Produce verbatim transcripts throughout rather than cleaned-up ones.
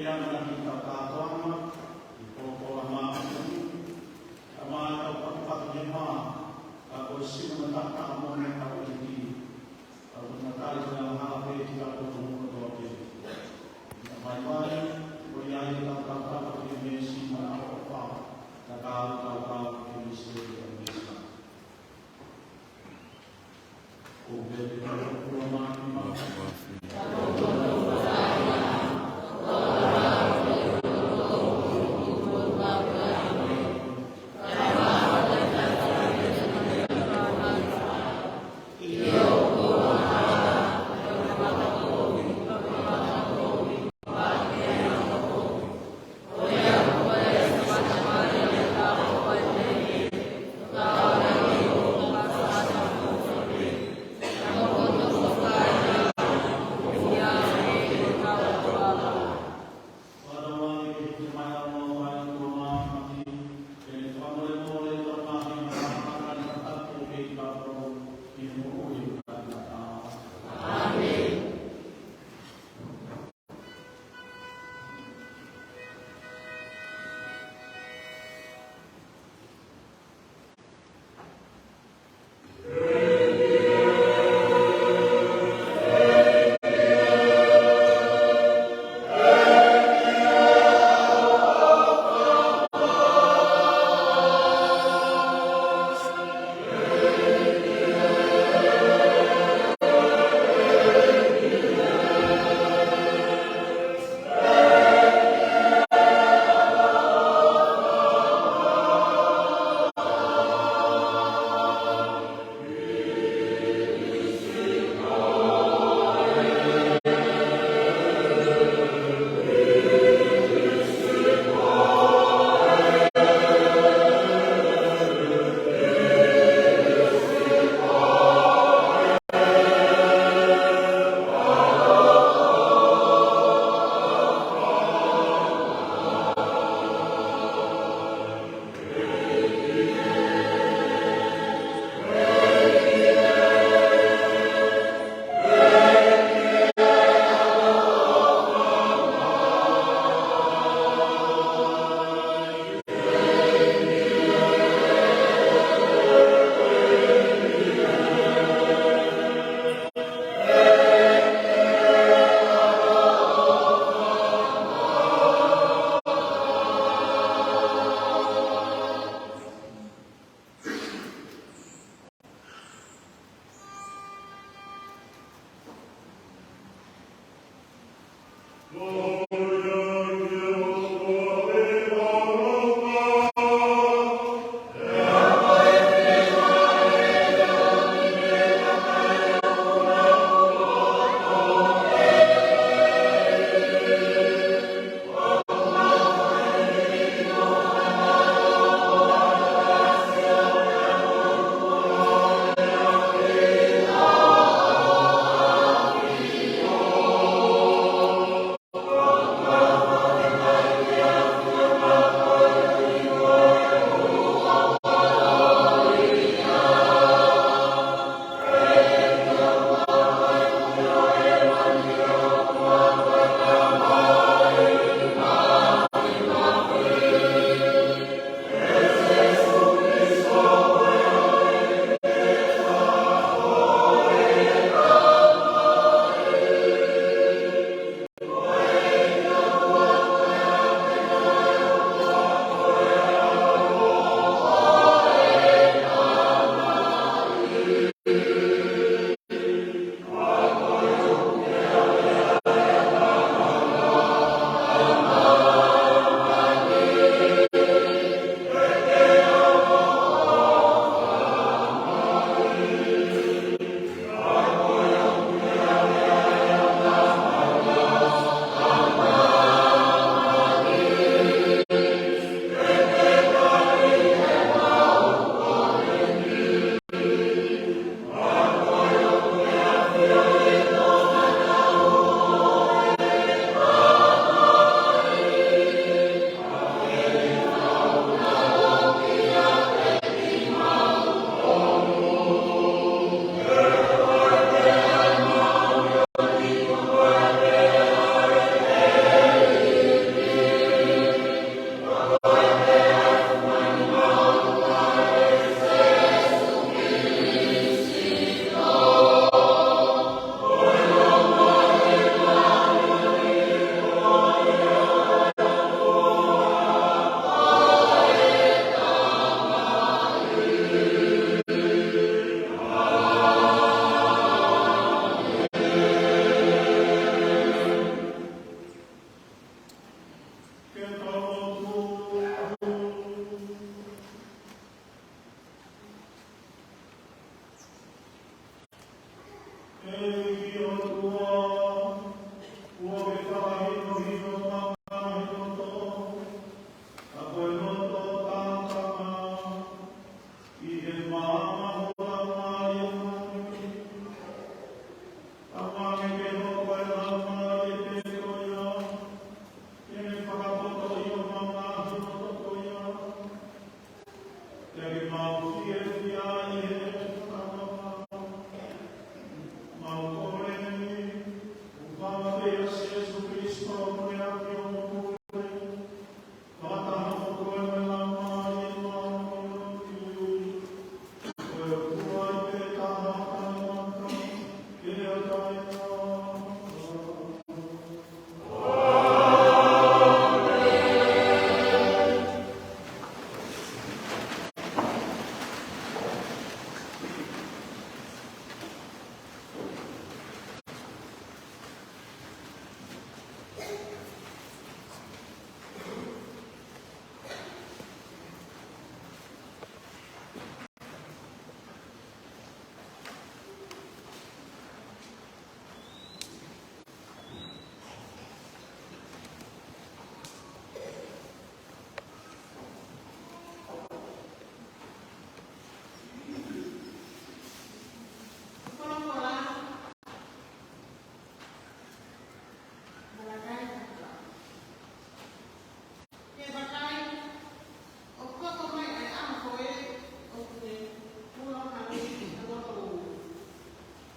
ʻAmanaki ki he kātoanga ʻi he pōpoaki māʻoniʻoni, kae ʻumaʻā ʻetau patupatu hema, ka ko e sino mo e taʻataʻa moʻoni ʻa e ʻEiki. Ka ko e talitali ko e angahala pē kiate kitautolu kotoa pē. Ka mai mai, ko ia ai ʻetau tautapa ki he meesi mo e ʻaloʻofa, ka tau tautapa ki he meesi ʻo e meesi. ʻEiki ʻOtua, ʻoku ke fakahinohino mai ʻa e loto, ʻa e loto tangata, ʻi he maama ʻo e Laumālie Māʻoniʻoni. Tama, ke ke hoko ʻa e Laumālie pē ko ia, ke ne fakapotoʻi ʻo mamahi ʻa e loto ko ia. Ke mau fiefia ʻi he fakamaama. Mau kole ni, ʻi he huafa ʻo Sīsū Kalaisi, ko e ʻAfio mo e Pule, fakataha mo koe mo e Laumālie Māʻoniʻoni, ko e ʻOtua pē taha ʻo e tangata, ke lea taʻengata. Ke vakai, ʻoku hoko mai ʻa e ʻaho ko ē ʻoku ne ulo hake ʻa e loto ʻū.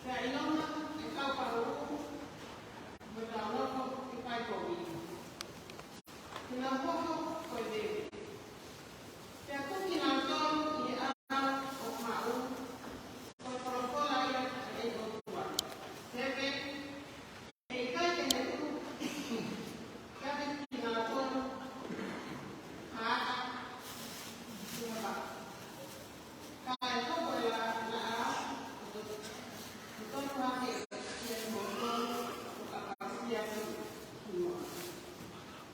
Pea ʻilonga ʻe kau pau ʻū, mo e kau loto ʻe fai kovi. Ke nau hoko ko e veve. Pea tuku kinautolu ʻi he ʻao ʻo e maʻu, ko e folofola ia ʻa e ʻOtua. Veve, ʻe ʻikai te ne tuku kiate kinautolu ha ʻata ʻi he vā. Ka ʻe hoko ʻe he laʻā ʻo tonu hake kiate kimoutolu ʻo kapakasia ki muʻa.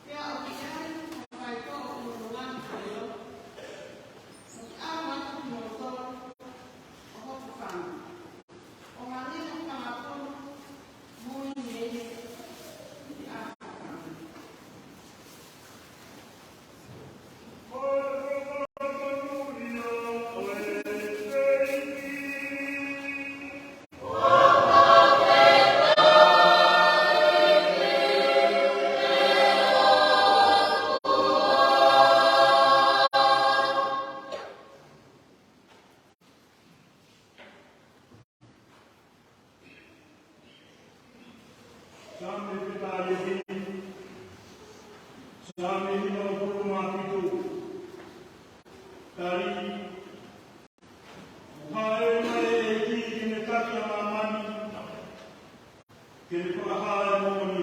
Pea ʻoku ʻi ai ha faitoʻo ʻi hono ngaahi ʻelelo, ʻoku ʻalu atu kimoutolu ʻo hoku fanga. ʻO hangē ko e fanga pulu mui mei he ʻaho. Saame fika taha fitu. Saame hivangofulu mā fitu. Tali. ʻOku hāʻele mai ʻa e ʻEiki ke ne taki ʻa māmani, ke ne fakahā ʻa e moʻoni.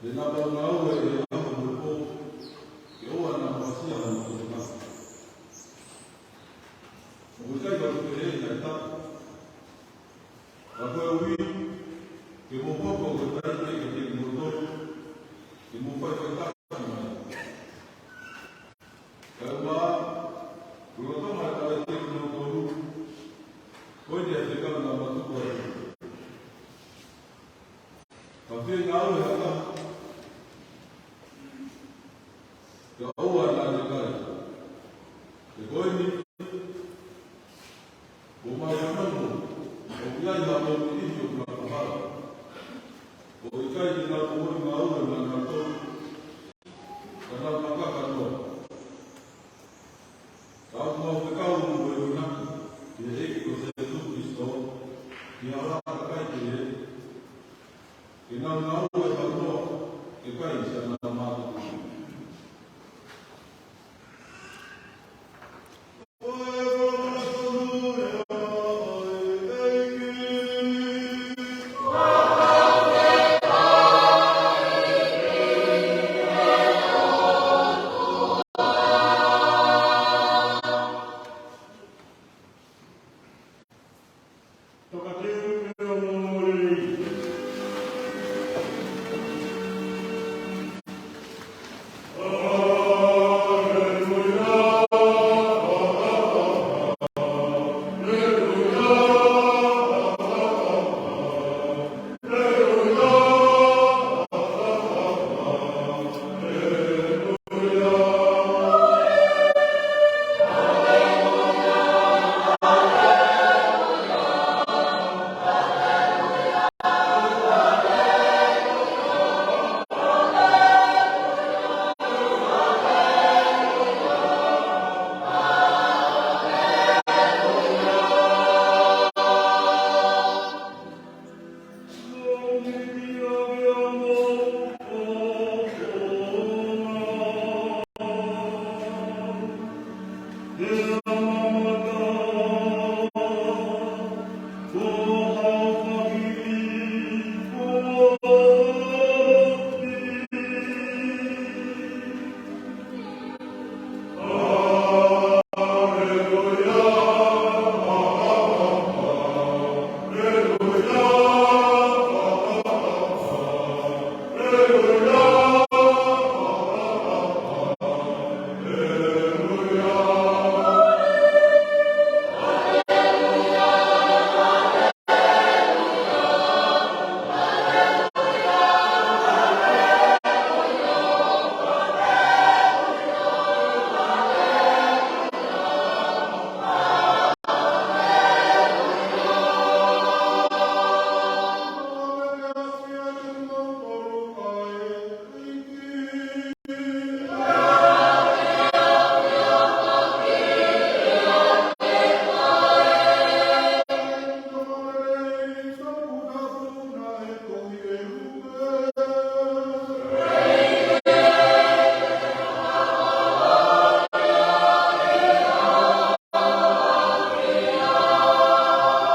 Te nau ngāue ʻi he ʻaho mo e pō, ke ʻoua naʻa fakasia hano toenga. ʻOku ʻikai ke u pehē ʻe taha, ka koeʻuhi ke mou hoko ko e taimi kiate kimoutolu, ke mou faʻifaʻitaki mai. Kae ʻumaʻā, lolotonga e tala kiate kimoutolu, ko e fekau naʻa mou tuku ai. Ka fie ngāue ha taha, kae ʻoua naʻa ne kai. He ko eni, kuo mau fanongo, ʻoku ʻi ai ha moʻui ʻi he ʻoku nau hala. ʻOku ʻikai te nau moʻui ngāue maʻanautolu, ka nau makaka noa. Ka ʻoku mau fekau mo e ʻuhinga ki he ʻEiki ko Sēsū Kalaisi, ki he hala kakai kehe, ke nau ngāue fakanonga, ke kai siʻanau mātuʻa.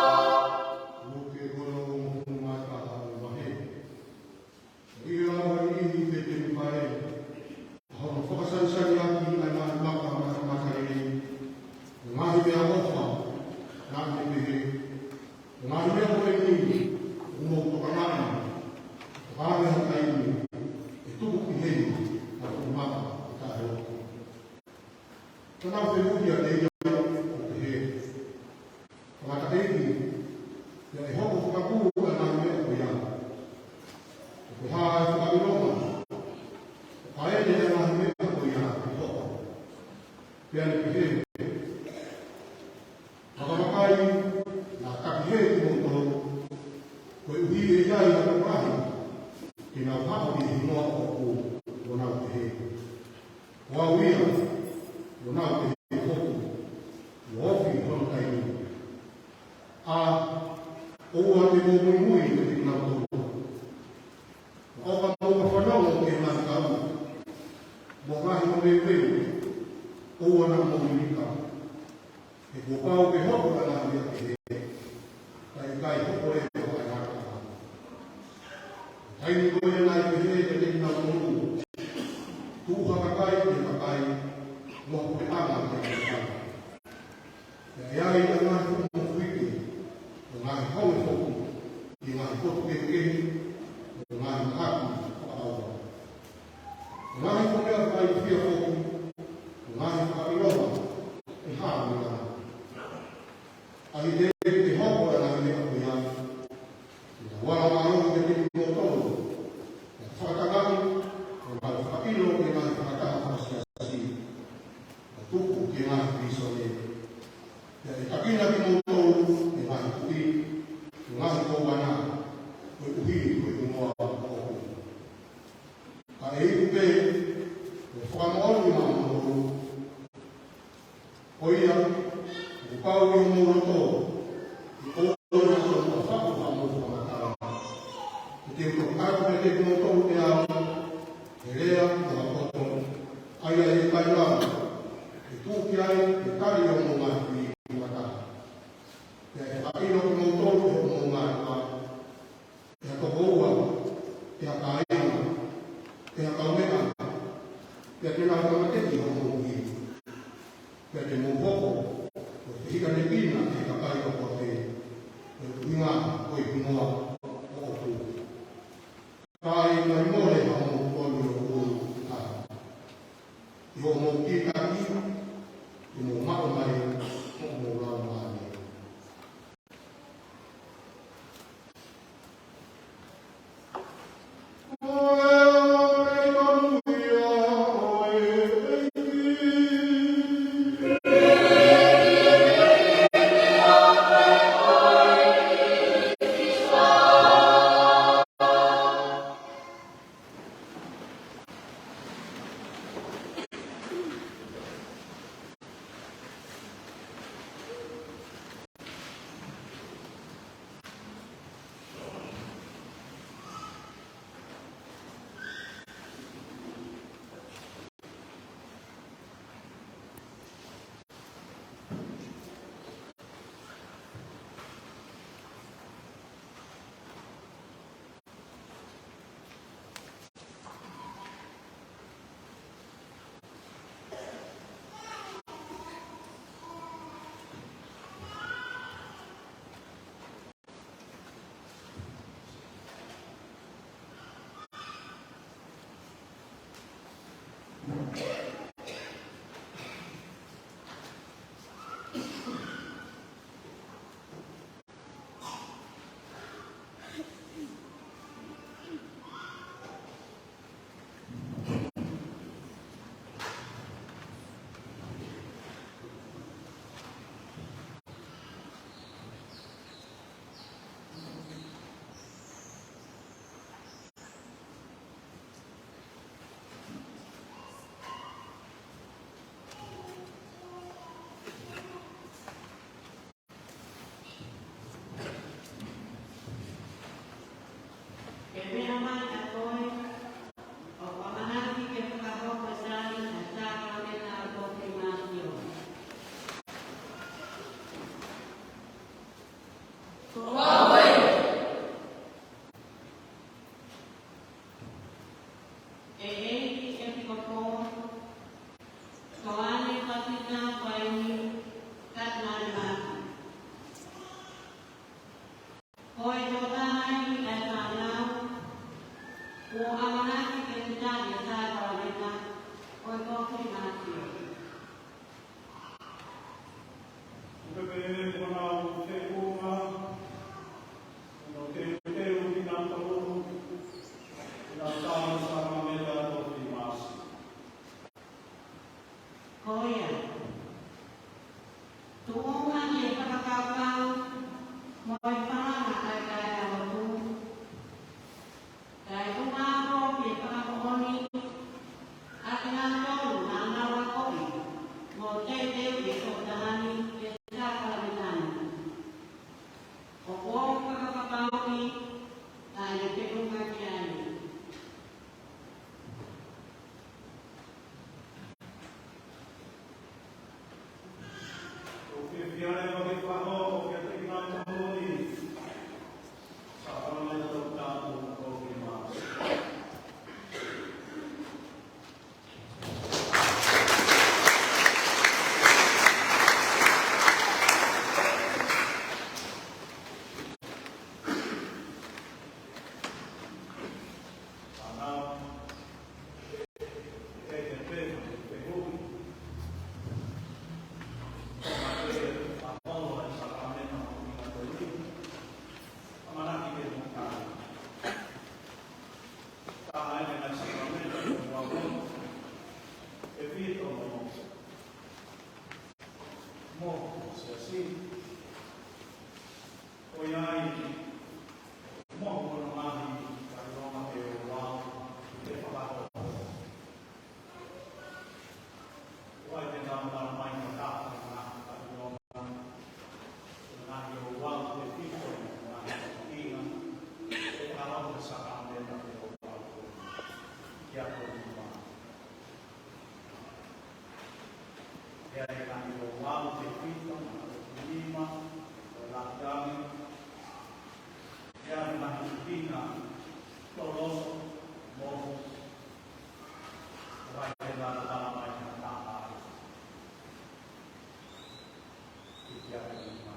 Luke ono, hongofulu mā taha, vahe. ʻI he ʻaho ni ʻi he temipale, ʻa hono fakasanisani ʻaki ʻa e ngaahi maka matamatalelei, ngaahi meʻaʻofa, naʻa ne pehē, Ko e ngaahi meʻa ko eni, ʻoku mou tokangaʻi, ʻoku ʻi ai ha taimi, ʻe tuku ki heni, ʻa e maka ʻe taha ʻe loto. Ka nau fehuʻi kiate ia ʻo pehē, Tangataʻeiki, ʻe hoko fakakū ʻa e ngaahi meʻa ko ia? Ko e hā ʻa e fakaʻilonga ʻoku ʻaʻeva ʻa e ngaahi meʻa ko ia ke hoko? Pea ne pehē, Vakavakai, naʻa ta pehē kimoutolu, koeʻuhi ʻe ʻi ai ha tokolahi te nau haʻu ʻi he hingoa ʻoʻoku, ʻo nau pehē, Ko au ia, ʻo nau pehē, Hoku, ʻo ofi hono taimi. ʻA, ʻoua te mou muimui kiate kinautolu. Ka ʻo ka mou ka fanongo ki he ngaahi kau, mo e ngaahi meʻa meimei, ʻoua naʻa mou ʻikai. He kuo pau ke hoko ʻa e ngaahi meʻa kehe, ka ʻe ʻikai hoko leva ʻa e ngaahi meʻa kehe. Taimi ko ia naʻe pehē kiate kinautolu, tuʻu ha kakai ki he kakai, mo ha puleʻanga ki ha puleʻanga. Pea ʻe ʻi ai ʻa e ngaahi fuʻu mofuike, mo e ngaahi honge foki, mo e ngaahi potu kehekehe, mo e ngaahi mahaki fakaʻauha. Ngaahi ko e meʻa fakailifia foki, ngaahi fakaʻilonga ʻe hā mei langa. ʻA ia te ke hoko ʻa e ngaahi meʻa ko ia, ʻi he ʻuhinga mālohi kiate kimoutolu, ʻi he fakatangaʻi, ʻo e ngaahi fakaʻilo ki he ngaahi fakataha fakasiasi, ʻo tuku ki he ngaahi pīsone. Pea ʻe takina kimoutolu ʻe he ngaahi tuʻi, ʻe he ngaahi kōvana, koeʻuhi ko e hingoa ʻoʻoku. Ka ʻe iku pē, ʻe fakamoʻoni maʻamoutolu. Ko ia, ʻoku pau ʻi homou loto, ʻi hoʻomou loto ʻo faʻu haʻamou fakamatala. He te u toki ʻatu kiate kimoutolu ʻe au, ʻa e lea mo ha poto, ʻa ia ʻe ʻikai lava, ʻe tuʻu ki ai, ʻe tali ʻe homou ngaahi tuʻi ʻi he mata. Pea ʻe fakaʻilo kimoutolu ʻe hoʻomou ngaahi tokoua, ʻe ha kāinga, ʻe ha kaumeʻa, pea te nau tāmateʻi ʻi hoʻomou himi. Pea te mou hoko ko e fehikanekina ʻi he kakai kotoa pē, ʻi he ʻuhinga ko e hingoa ʻoʻoku. Ka ʻe ʻikai mole haʻamou tokoni ʻoʻou ʻi ha taha, ʻi hoʻomou kītaki, te mou maʻu mai hoʻomou laumālie. Ke meʻa mai ʻa koe, ʻoku ʻamanaki ke fakahoko ʻe Sani ʻa e sākalamēniti ʻo e konifimāsione. Ko au ē. ʻEiki ʻEpikopō, Soane Papitā Paini, Katonale Maki. Ko e tokotaha ʻi he fānau, sākalamēniti ʻo e ʻOtua. Kia kau ni ma. Ia e kani o wau te pito, ma te nima, o la kami. Ia e mahi pina, toloso, mo. Vai te la la la mai na ta ai. Kia kau ni ma.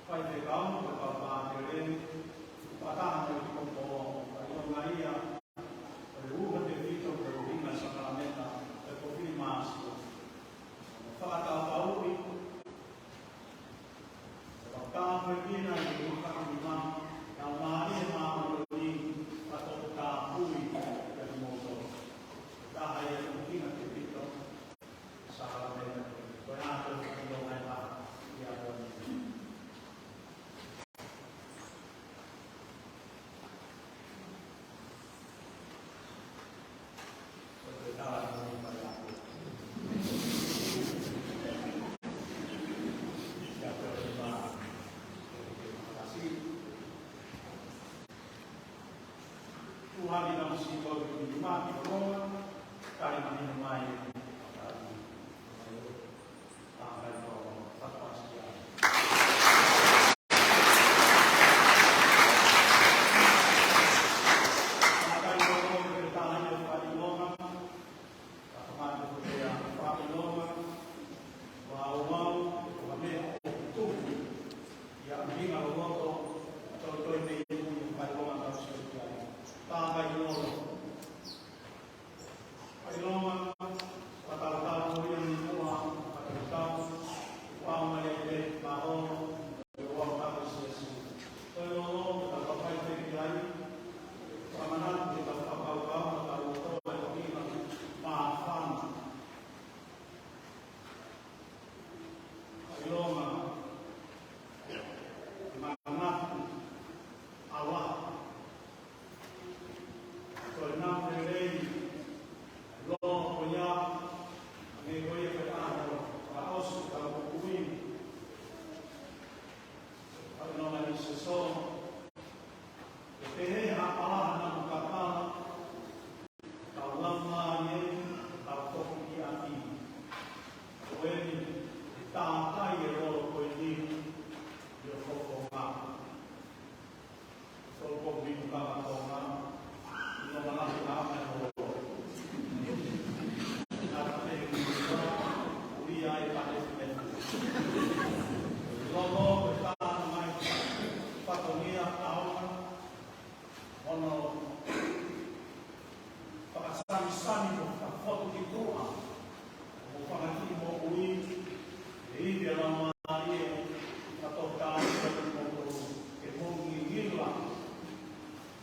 Faifekau, faifekau pātele, pata mo e koko, ʻa e ʻuhinga ia, ʻa e ʻuha tefito, ʻa e ʻuhinga sākalamēniti, ʻa e konifirmāsio. Fakataha pau ʻi, fakataha pau ʻi he ʻuha konifirmāsio, ʻa e mālie māmani, ʻa e tō tāpui, ʻa e moto. Taha ia ʻuhinga tefito. Tuʻu hake ʻa e masiʻi ko e maki o Roma, tali mai mai. ʻAi Roma, ʻa e tautau ko ia ni ua, ʻa e tautau, ʻa e mai e te, ma o, ʻa e ua, ʻa e siasi. Ko e lolo, ʻa e tautau pai te ki ai, ʻa manatu ki he tautau kau, ʻa e tautau, ʻa e ina, ma fana. ʻAi Roma, manatu, ʻa wa. Ko e nāpele, lo ko ia, ʻa e ko ia ko e ʻaho, ʻa ʻosi ka ko kui. ʻAi Roma ni se so. Ke pehē ha palaha na mo kapala, kau lau mālie, kau toki ki ʻapi. Ko eni, ʻe tātai e lolo ko eni, ʻio ko ko ngā. Toloko minu kama tonga, ino malahi a me ho. Nata te minu kama, ui ai pate te. Lolo, e tana mai, fatongia, aona, ono, fakasamisami mo fakafotu ki tuʻa, mo fakakiʻi moʻui, ʻe ʻi he lama ʻi he fakatokanga ki moʻui, ke moʻui ngila,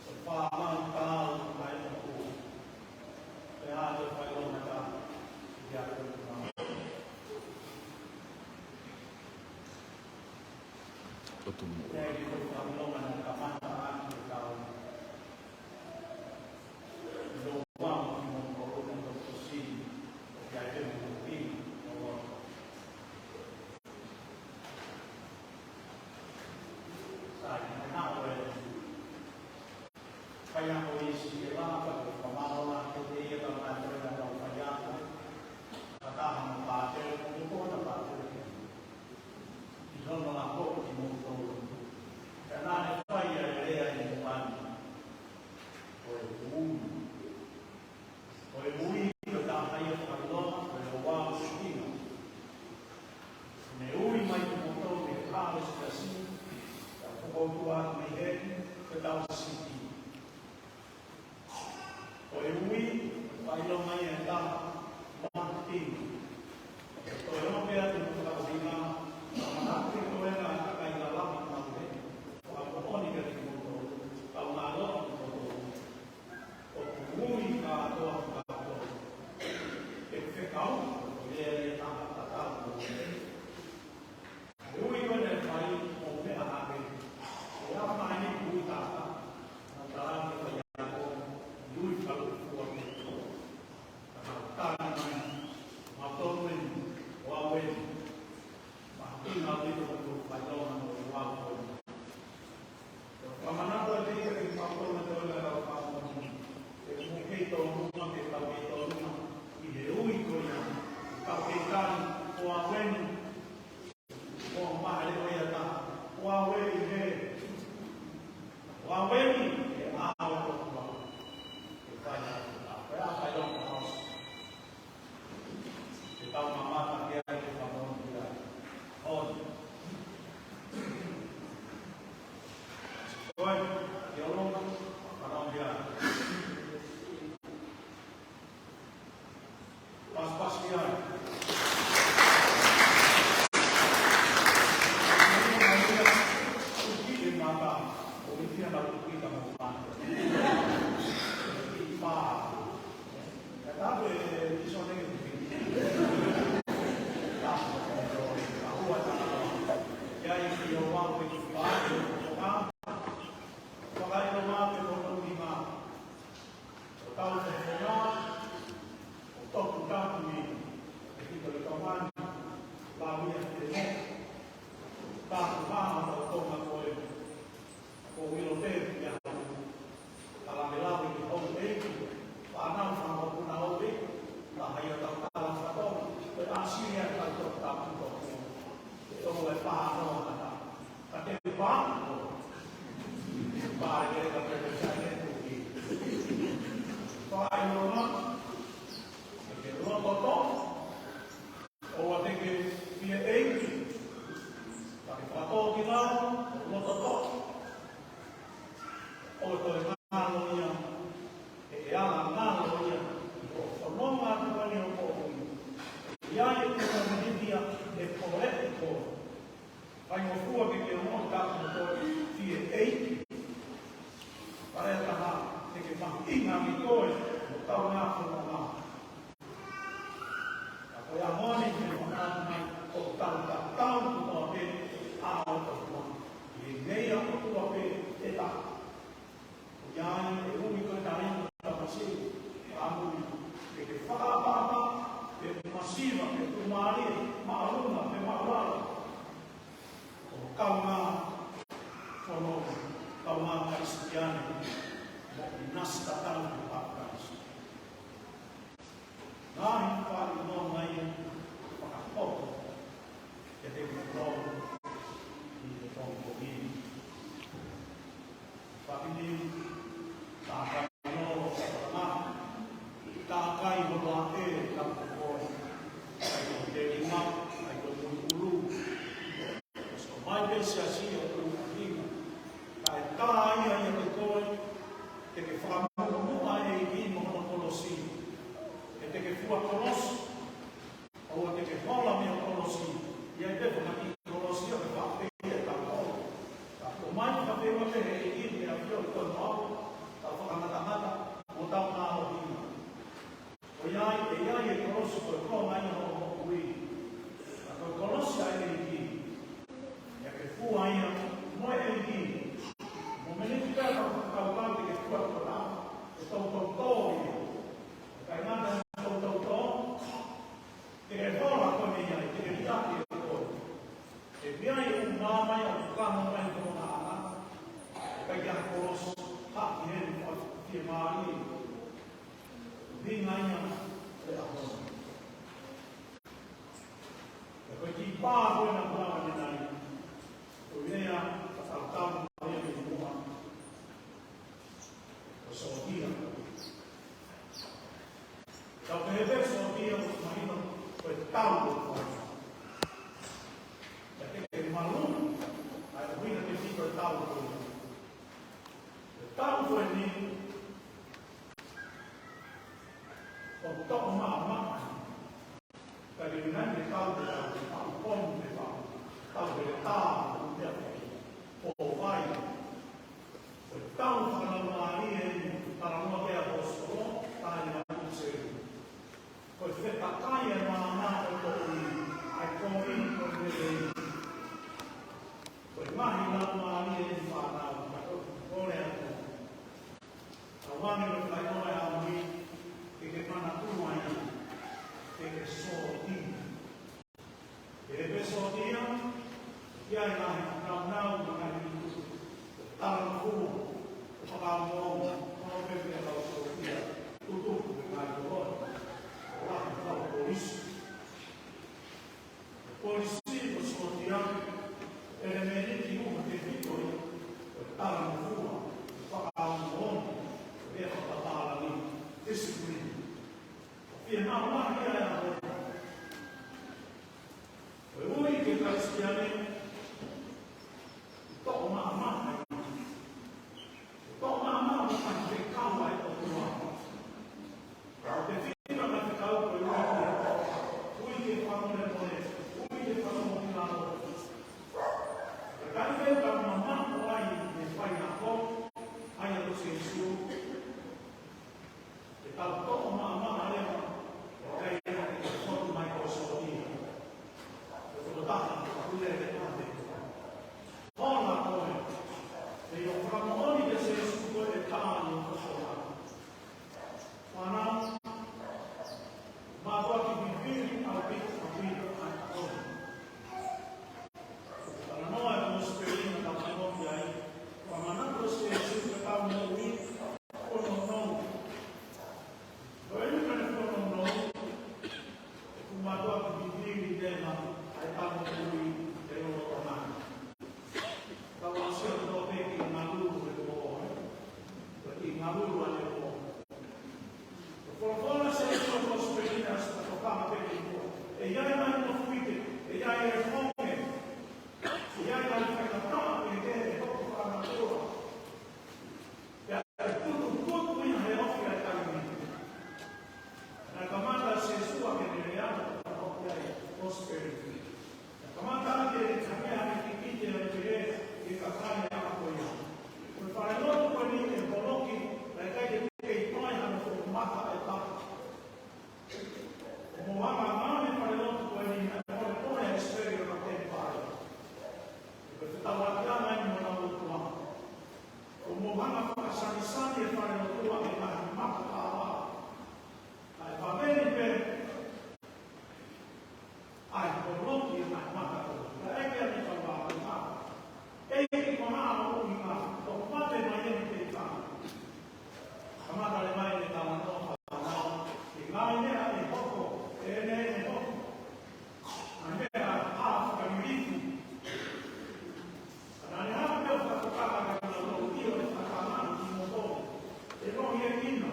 ʻo fānau tau mai moʻui. Pea ʻe fai lona ka, ʻi a kua. ʻOtu mo. Faiako ʻi Sihela, ka ko Kamala, ke te ia ka mai ko ia ka faiako. Ka taha mo pātele, ko ko na pātele. ʻI hono la ko ki mo tolu. Ka naʻe fai ʻa e lea ʻi muʻa ni. Ko e ui. Ko e ui, ko e taha ia fakalonga, ko e ua o sihina. Ne ui mai ki mo tolu ke kalo si kasi, ka ko ko tua mai he, ko e tau siki. Ko e ui, ʻa e ʻilo mai e taha, Martin. Ko e ono pea te muka o hina, ma atu ko e na ka kai la la ma te. Ko a ko oni ka ki moto, kau ngā lo ki moto. ʻOku ui ka to tōnunga, ke tau kei tōnunga ʻi he ui ko ia, ke tau kei tali, ʻoua ʻe ʻi ai ni, ʻoua ʻe maʻu ʻe ia ta, ʻoua ʻe ʻi he, ʻoua ʻe ʻi he ʻao ʻo e ʻOtua, ke fai ʻa e, ko e ʻa e fai ʻo e ʻao. Ke tau mamata ki ai, ke fakamoʻoni ki ai. ʻOi. Ko e, ke ʻolunga, fakamoʻoni ki ai. Pasipasi ki ai. Tuki e mata, ʻo ʻikai ke na tuki ka mo mata. Pā. Ko e ʻilo pē ia, tala me lau ki houʻeiki, fānau, fānau puna houʻeiki, la haia tau tala fakatonga, ko e ʻāsili ʻa e tau tau tau tau. Ke tau e pā noa kata. Ka te pā, pā e ka te te te te te. Pā e noa, ke te loto tō. ʻOua te ke fie ʻeiki. Ka ke fakatōkilalo, ʻo loto tō. ʻO toe ngalo ia, ʻe ala ngalo ia, ʻo fononga atu ai ʻo moʻui. ʻI ai e tau maheni ia, ʻe pole ʻi koe. Faingofua ke ke ongoʻi ka ko e fie ʻeiki. Pea ʻe taha, te ke mahuʻinga ʻi koe, ʻo tau ngā fononga. Ka ko ia moni ke manatu mai, ko tau tatau ko pē ʻa e ʻOtua. ʻI he meʻa ʻOtua pē ʻe taha. Ko ia ai e ui ko e taimi ka masiva, ʻa mui, ke ke fakaʻapaʻapa, ke masiva, ke tuʻumālie, māʻolunga, ke māʻulalo. Ko kaungā fononga, kaungā Kalisitiane, mo e nasi tatau ki he Kalisitiane. Ngaahi faʻahinga ia fakapoto ke te mou ʻi he pongipongi ni. Faʻahinga tākai nō, tākai nō, tākai nō la e ka ko koe. ʻAi ko te lima, ʻai ko mui ulu. ʻOsi ko mai pē siasi ʻo ʻulu ka lima. Kae tā ia ia ko koe, te ke fakamuʻomuʻa e ʻEiki mo hono kolosi. Ke te ke fua kolosi, ʻoua te ke hola mei he kolosi. ʻI ai pē fakakiʻi kolosi ʻo ke faʻa pē ia ka koe. Ka ko mai ka pē ua pē he ʻEiki, ʻe ʻafio ʻi koe mo au, tau fakamatamata, mo tau mālohi. ʻOku ʻi ai, ʻe ʻi ai e kolosi ko e konga ia hoʻo moʻui. Ka ko e kolosi ʻa e ʻEiki. ʻIa ke fua ia, mo e ʻEiki. Mo meniti pea ka fakakaukau ke ke fua ko la, e tau tau tau ia. Ka ʻi ngata e tau tau tau, te ke hola koe mei ai, te ke liʻaki e koe. ʻE ʻi ai e ʻū māmani ʻoku kamo mai ko na ana, ʻikai ke ʻi ai ha kolosi, haʻi heni ʻo fiemālie. Vinga ia e ʻaho. Ko e kiʻi pā ko ena kuo lava ni nai. Ko e meʻa, ka tau tau mai e muʻa. Ko e sōtia. Tau pehē pē sōtia, ʻoku mahino ko e tau ko e fai. Ka te ke malu, ʻa e ʻuhinga ke fai ko e tau ko e. Ko e tau ko eni, ʻoku tau maʻamaʻa. Ka ke ʻi ai e tau, ko e tau, ko e tau, ko e tau, ko e tau, ko e tau fakalaumālie, talanoa ki ai e ʻaposetolo, taʻe na use. Ko e fetakai e mana ʻo e kovi, ʻa e kovi ko e lelei. Ko e ngaahi laumālie ʻi he fānau, ka ko e kole atu. Tauange mo e fai ʻola ʻa e ʻAmi, ke ke manatuʻi ai, ke ke sōtia. Ke ke sōtia, ke e maʻu lahi ʻa e ʻaho. Ko e ui ki he Kalisitiane, toʻo maʻamaʻa. Toʻo maʻamaʻa mo fai fekau ai ʻOtua. Ka ʻoku te fika mai fekau ko e ui ki he, ui ki he fakamolemole, ui ki he fakamolemole. Ka ʻi he taimi ʻoku mamaʻo ai e faiako, ʻa ia ko Sīsū, ke tau toʻo maʻamaʻa leva, ʻo ʻikai ke fotu mai ko e sōtia. Ko e tokotaha, ko e pule ke mate. Hola koe. Pea ʻi hoʻo fakamoʻoni kia Sīsū ko e tā ʻi hoʻo hola. Fānau, mātuʻaki vivili ʻaupito, ʻaupito, ʻaupito. Talanoa e Kosipeli naʻa tau talanoa ki ai. Fakamanatu ʻe Sīsū ke tau moʻui, ko e nounou. Ko e ʻuhinga ʻene nounou, ʻoku mātuʻaki vivili leva ʻa ʻetau moʻui ʻi he lolotonga ni. Tau aʻusia kotoa pē ki he ngalulu he pō, ē? Ko e kiʻi ngalulu ʻanepō. Ko e folofola ʻa Sīsū he Kosipeli naʻe ʻosi tokanga pē ki muʻa. ʻE ʻi ai e ngaahi mofuike, ʻe ʻi ai e honge, ʻe ʻi ai e ngaahi faingataʻa kehekehe ʻe hoko fakanatura. Pea ʻe tutuku ia he ofi ʻa e taimi. Naʻe kamata ʻa Sīsū ʻa ʻene lea, ʻa ʻene lea ʻa e Kosipeli. Naʻe kamata ʻaki e hangē ha kiʻi kikite ʻa e pehē ki he kakai ʻa ko ia. Ko e falelotu ko eni ʻe holoki, naʻe ʻikai ke kei toe hano foʻi maka ʻe taha. ʻO mou hanga ʻo maʻu e falelotu ko eni, naʻe polepole ʻa e ʻIsileli ʻo ka temipale. Ko e fetaulaki ʻana eni mo honau ʻOtua. ʻO mou hanga ʻo fakasanisani e falelotu ʻaki e ngaahi maka ʻa e ʻOtua. Naʻe paveni pē ʻa e holoki e ngaahi maka ko ia. Naʻe ʻeke ʻe he kau ʻākonga, ʻEiki, ko e hā hoʻo ʻuhinga ʻoku mate mai eni pē ʻi fanga? Kamata leva ʻene talanoa, fānau, ki he ngaahi meʻa ʻe hoko, ʻe ʻene, ʻene hoko. Ngaahi meʻa ʻa e fakalilifu. Ka naʻa ne hanga pē ʻo fakatokanga kia kinautolu, ʻio, ʻe fakatokanga kimoutolu. ʻE lohiekina,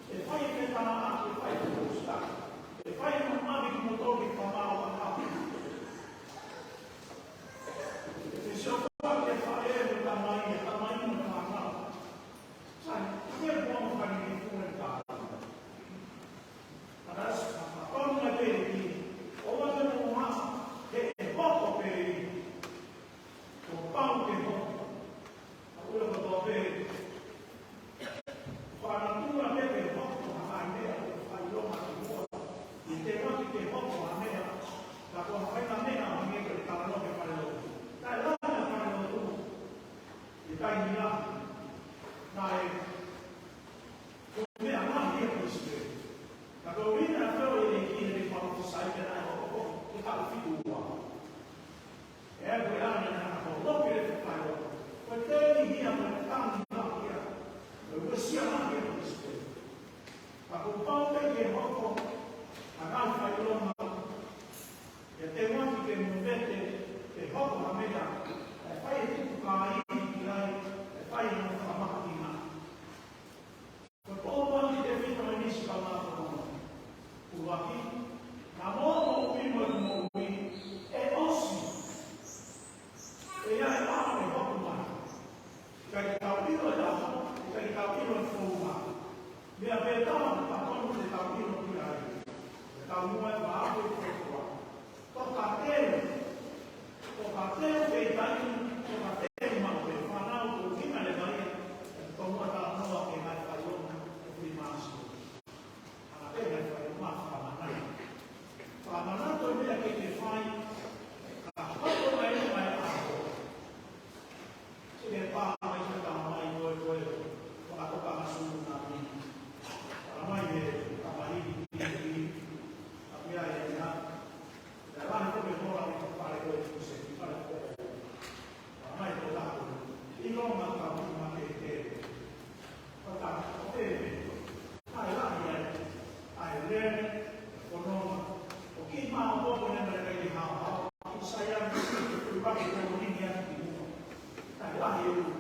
ʻe fai fetāʻaki, ʻe fai fetuʻutaki, ʻe fai māmani kimoutolu ke fakamaau ʻa e ʻapi. ʻE fesiofaki e faʻē mo e tamai, e tamai mo e fānau. Sai, ʻa e meʻa ko e fakalilifu ʻe taha. Ka naʻe ʻosi fakatokanga pē ki, ʻoua te mou hanga, he ʻe hoko pē ia. Kuo pau ke hoko. Ka ʻoua kotoa pē. Fakanatura pē ke hoko ha ngaahi meʻa ʻoku fai ʻi loma ki muʻa. ʻI he teuteu ke hoko ha meʻa. Ka ko e hā e ngaahi meʻa ʻoku hangē ko e talanoa ki he falelotu. Naʻe lahi e falelotu. ʻI he taimi lahi. Naʻe ko e meʻa lahi ia ko ʻIsileli. Ka ko e ʻuhinga naʻe feohi e ʻEiki heʻene palōfisai pē naʻe hoko ko e taʻu fitu ua. ʻE ko e ʻana naʻe hoko loki le fai o. Ko e tēnihia mo e tangi lahi ia. Ko e uesia lahi ia ko ʻIsileli. Ka kuo pau pē ke hoko ha ngaahi fai ʻi loma. ʻE teuteu ke mou vete, ʻe hoko ha meʻa, ʻe fai e tuku kāinga ki ai, ʻe fai e fakamahino. Ko e pōpoaki tefito ʻeni siʻi kau mātuʻa. ʻUluaki, naʻa mo moʻui mo e moʻui, ʻe ʻosi. ʻE ʻi ai e ʻaho ʻe hoko mai. ʻIkai ke tau ʻilo e ʻaho, ʻikai ke tau ʻilo e founga. Meʻa pē taha ʻoku totonu ke tau ʻilo ki ai. Ke tau muʻa e vā ʻo e fōtua. Tokateu. Tokateu pē taimi, tokateu maʻu pē fānau ko e ʻuhinga leva ia. ʻE tonu ʻa e talanoa ki he ngaahi faiʻanga ʻo e Filimasino. Ana pē ngaahi faiʻanga fakamanatu. Fakamanatu e meʻa ke ke fai, ka hoko mai e ʻaho. Sike pā mai ke tau mai ko e ko e, fakatoka ma sunu na mi. Tala mai e, tala mai e, a mea e, a. Tala mai ko e hola i ka pale ko e, se ki pale ko e. Tala mai ko e taku. I lo ma ka mi ma ke ke. Ko ta, ko e. ʻA e lahi ai, ʻa e lele, ko nonga, ʻo kiʻi maopoopo ne mele kai hao hao, kiʻi saiani, kiʻi paki ko ringi atu ki muʻa. ʻA e lahi e ulu,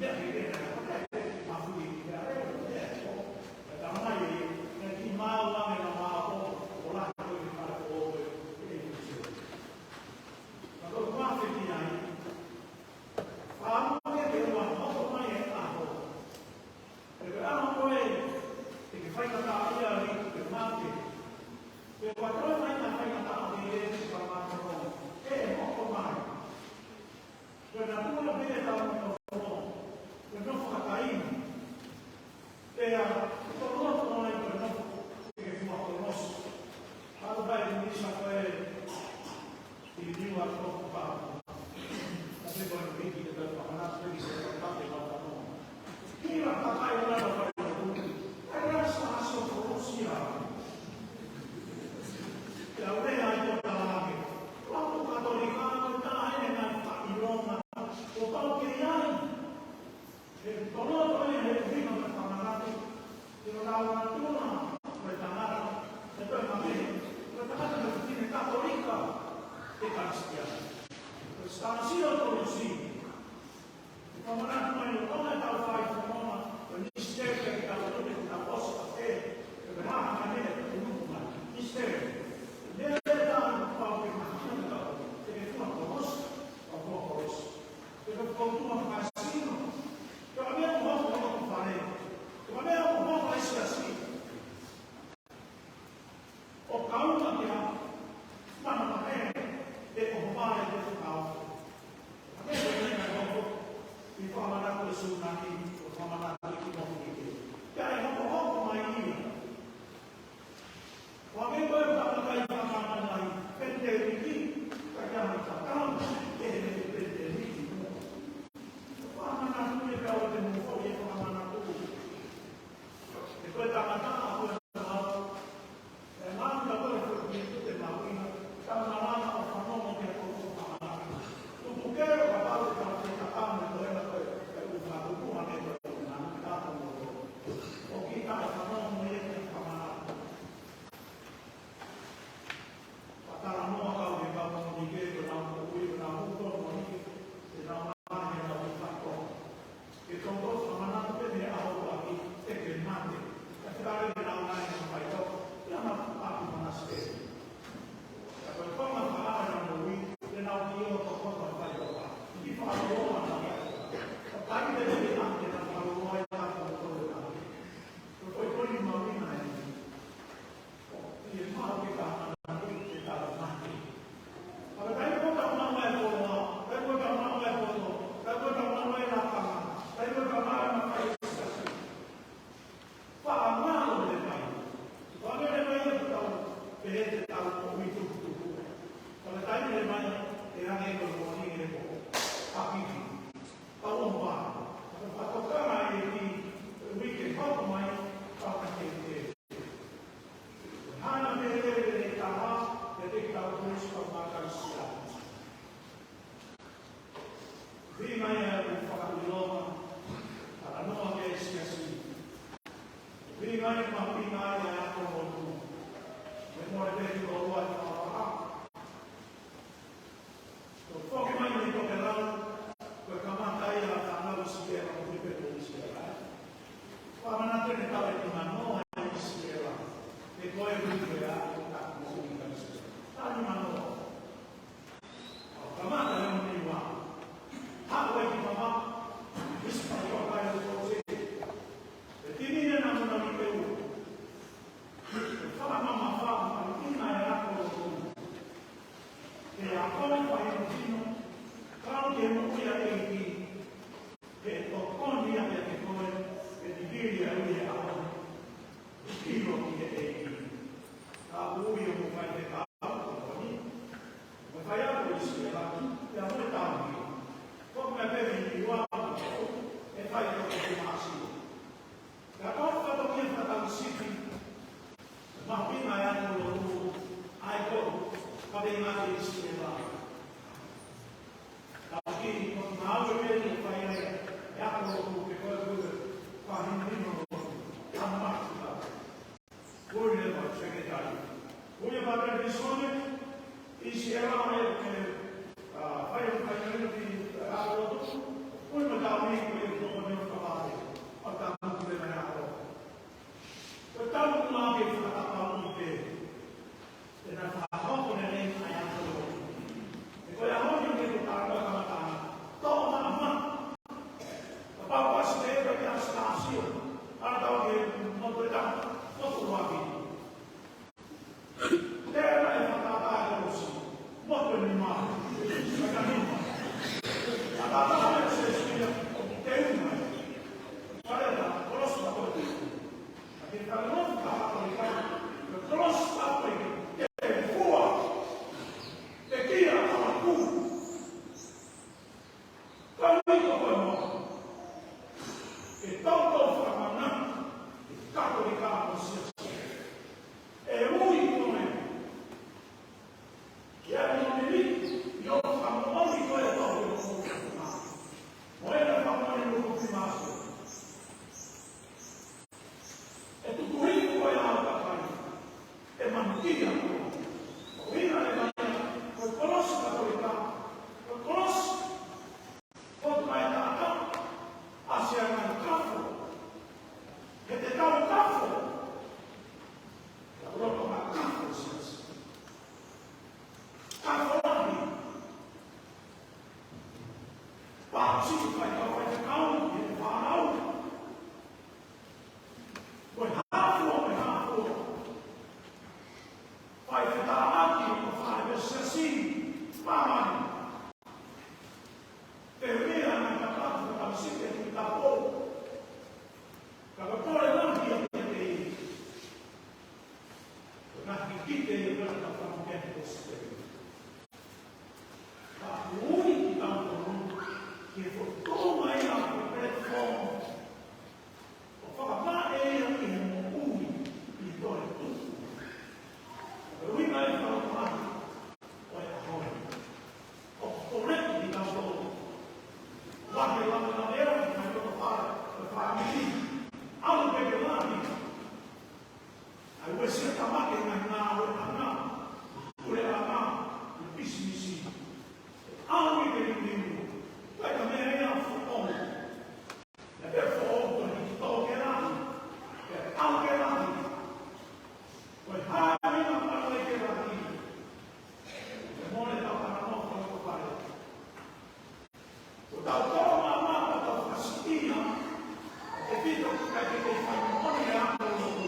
meʻa ke ke na, ko te, mafuli ki te are, meʻa ko, ka tau mai e, ne kiʻi maau ange na maopoopo, Ko e toe faingataʻa, faingataʻa pē ʻi he fakamatala ʻe hoko mai. Ko e natula pē ʻetau nofo, ko e nofo fakataimi. Pea, ko e nofo mai ko e nofo, ke fua ko e nofo. Haʻu pē ʻa e misa ko e, ʻi niua ko e pau. Ka te ko e piki te tau fakana, te ki se tau pake lau tano. Kira kakai o lana fai o tuki. Ai rasa aso ko Rusia. Te au lea ai ko talake. Lapu Katolika ko tae ne ngai faʻilonga. Ko pau ke ai. He toloto ia he ʻuhinga mo e fakamanatu, ʻi honau natula, ko e tangata, ʻe toe mame, ko e tangata mo e fefine Katolika, ʻe Kalisitiane. Ko e stāsio tolusi, ʻe fakamanatu mai ʻo tona tau fai fononga, ko e misiteli ke tau tuʻu, ke tau ʻosi ʻa e, ko e mahana mei he ʻunuku mai, misiteli. Lea ʻe taha kuo pau ke mahino ke tau, ke fua kolosi, ʻo fua kolosi. Ke ka fakaʻutu ma kasino. Ke ka meʻa mo hopo hopo fale. Ke ka meʻa mo hopo ai siasi. ʻO kaunga ki ha mana mahe, ʻe ʻoho mai te fakaofo. Ka meʻa ko e meʻa hopo, ʻi fakamanatu e sunaki, ʻo fakamanatu e kiʻi moʻui ke. Ke ʻai hopo hopo mai ia. Ko e meʻa ko e fakamatala mai, pendeliki, ka ʻi ai ha tatau, ʻe he pendeliki mo. Fakamanatu e kau te mo foʻi e fakamanatu. ʻE ko e tangata, ko e tangata, ʻe ngāue ka ko e foʻi te mau ina, tangata ʻo fanongo ki he ko e fakamanatu. Tuku kero ka pau te tau te tatau me ko e na ko e, ʻe u fatuku ane ko e na, ka ko e. ʻO kita e fanongo mo ia ki he fakamanatu. Fakalanoa kau ke kau mo ni ke ko nau ko ui ko nau ko mo ni ke, ke nau ʻa ke nau i fako. Ke tau ko fakamanatu pē he ʻaho ʻuluaki te ke mate. Ka te kare ke nau ngai nau fai toko. Ia nau ʻapi manasipeli. Ka ko e konga fakaʻā nau mo ui, ke nau ki o toko nau fai toko. Ki fai toko nau fai toko. Ka kai te ke nau ke nau fai toko ai nau ko toko nau. Ko e ko e ni mau ina e. ʻI he mau ke ka mana kui ke ka mate. Ka ka kai ko ka mau e koa, kai ko ka mau e koto, kai ko ka mau e lakanga, kai ko ka mau e makai. Faʻa ngalo le mai. Faʻa ngalo le mai e kutau, pehē te tau ko ui tukutuku. Ka ka kai le mai, ʻe hangē ko ko ni e ko. Paki. Ka ua pa. Ka ka toka mai e ki, ui ke hoko mai, ka ka ke te. Hana me lele le taha, ʻe te tau tulis pa makaisia. Vinga ia ʻo fakaʻilonga, talanoa ke siasi. Vinga ia ma vinga ia ʻa ko lotu. Me mole te ki loa e fakaʻā. Ko e foki mai mei Tokelau, ko e kamata ia ʻa Fānau ʻIsileli, ko e pē ko ʻIsileli. Fakamanatu ʻe he tau ʻe nimanoa ʻa ʻIsileli. He ko e ui ko e ʻa ko taku moʻui ka ʻIsileli. Tau nimanoa. ʻO kamata ia ʻo niua. Haʻu ai ki mama, ʻIsileli ʻo kai ʻo kote. ʻE tini ne na muna ni pe u. Fakamamafa, fakamamafa ʻa e ako lotu. Pea ko e fai ʻo tino, kau ke moʻui ʻa e ʻEiki, ke tokoni ia ke koe, ke tikili ʻa e ui ʻa e ʻaho, ke kilo ki he ʻEiki. Ka ui ʻo mo fai te kau, tokoni. Mo fai ako ʻIsileli, pea mo e tau ki. Ko me pē mei ua, ʻe fai ako ki Māsia. Ka ko e fatongia fakatau sipi, mahuʻinga e ako lotu, ʻa e ko, ka pē ngā te isi e vā. Ka ki, ko ngā ue pē ni fai ai, e ako lotu ke ko e kue, ka hino hino lotu, ka matu ka. Kue le ma seketari. Kue ma pē ni sone, ʻIsileli ʻe, ʻa, fai, fai, fai, ʻa, ʻo, ko e matau ni, ko e toko ni o ka vale, ʻo ka mutu le mai ako. Ko e tau ni ma ke fakatapau ni pē. ʻE na fakahoko ne ne ai ako. ʻE ko e ʻaho ni ke ko tau ka mata. Tau ma ma. Ka pau kasi te ko e ka stasio. ʻA tau ke mo ko e tau. Ko ko waki. Kae uesia tamake ngaahi ngāueʻanga, puleʻanga, mo e pisinisi. ʻAlu ke liliu. Ko e meʻa ia foʻou. Naʻe pehē foʻou ko e hiki tō ke lahi. Ke ʻalu ke lahi. Ko e hā e meʻa ʻoku ʻalu ai ke lahi. Ke mole tau kana mo ko ko pare. Ko tau tō mama ko tau fasitia. ʻE pito ki kai ke kei fai moʻoni e ako lotu.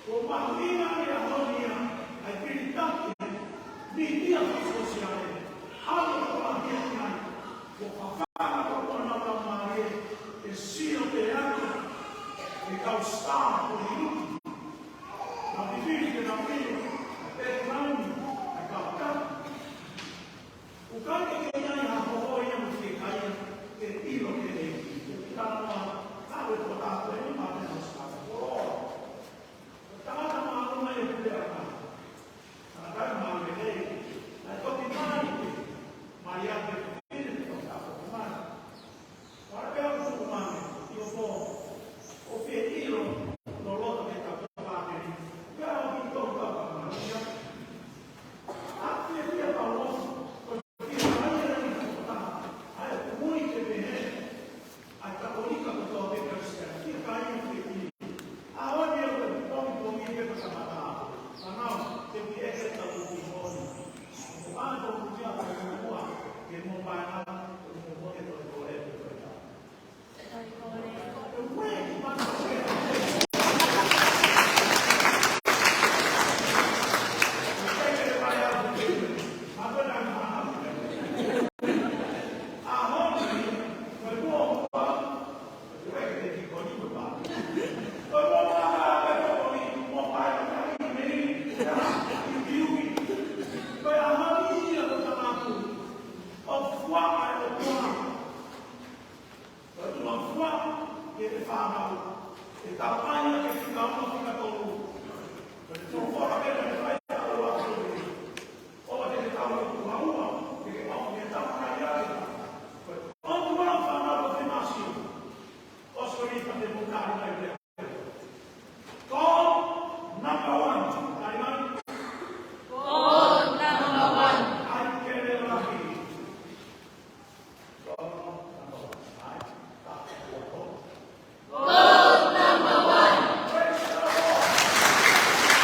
Ko mahuʻinga ʻi he ʻaho ni ia, ʻa e pili taki, mītia fakasōsiale. ʻAlu ko ʻalu ki ai. Ko fafanga ko kona tau mālie, ʻe sio te atu, ʻe kau star ko Hiluki. Nau pipili ke nau pili, ʻe te nau ni, ʻe kau kau. ʻOku ʻikai ke ʻi ai ha hoʻo ia mo fiekaia, ke ʻilo ke ʻEiki. Ke tana noa, ka ʻe ko tātou eni ma te hausa koloa. Ko tangata māʻolunga ia puleʻanga. Tangata māʻolunga ia. Naʻe toki mai ke, mai ake ke pili ke toki tātou mai. Ua pea ʻoku tuʻu mai, ʻi ʻo pō, ʻo fie ʻilo, loloto ke tau tapa ke ni. Pea ʻoku tau tapa mai ia. ʻA fie fie tau loto, ko e fie mai ia ni ko ta, ʻa e kumui ke pehē, ʻa e Katolika ko tau te Kalisitiane, fie kai ia fie ʻilo. ʻAho ni ʻoku pongipongi pē ka kamata. Fānau, te u ki eke tau ki honi. Ko ʻana tau ki a kai mua, ke mo pae na, ko mo mo ke tole tole ke tole tau. Ko e ue, ko ʻana tau ke. ʻAho ni, ko e mua, Goal number one. Tali mai. Goal number one. ʻAi ke lele lahi. Goal number one. ʻAi. Goal number one. Praise the Lord.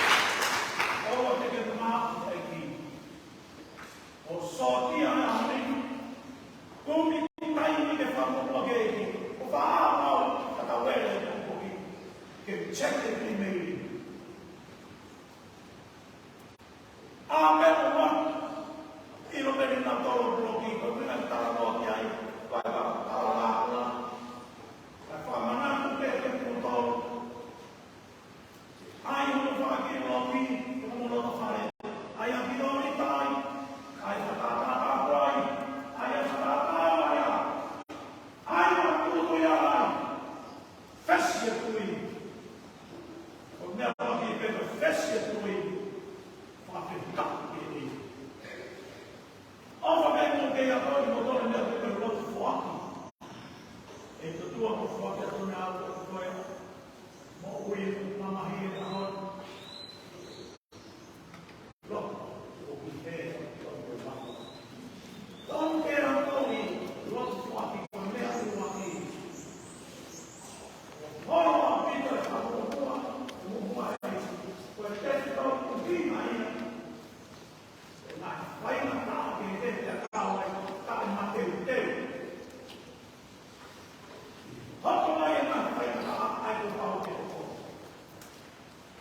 ʻOua te ke mamaʻo ʻEiki. ʻO sōtia ʻa e ʻaho ni, kumi taimi ke fakamoʻua ke ʻEiki, ʻo faʻa mau ka tau ele ʻo koki, ke check e email. ʻA me ʻo ma, ʻilo pē ni na tolo bloki, ko e meʻa ke talanoa ki ai, ko e ka talanoa, ka fakamanatu pē ke tolo. ʻAi hono fakakiʻi loki, hono loto fale. ʻAi ʻa ki loli tai. ʻAi fakatātā kuai. ʻAi ʻa fakatātā mai ʻa. ʻAi ʻa tutu ia ai. Fesi e tui. Ko e meʻa paki pe ko e fesi e tui. Fakafetaʻi ki he ʻEiki. ʻOfa ke mou kei ako ʻi moutolu e meʻa pē ko e lotu foaki. ʻE totua ko e foaki atu na ʻo ko e moʻui mamahi e ʻaho ni. Lotu, ʻoku ke, lotu ke mamahi. Tonu ke ako ʻi lotu foaki ko e meʻa ʻuluaki. Holo ʻaupito e fakamuʻomuʻa, muʻomuʻa ʻEiki. Ko e tefitoʻi ʻuhinga ia. Naʻe faingataʻa ke te te kau ai, taʻe mateuteu. Hoko mai e naʻe faingataʻa ai ko kau ke hoko.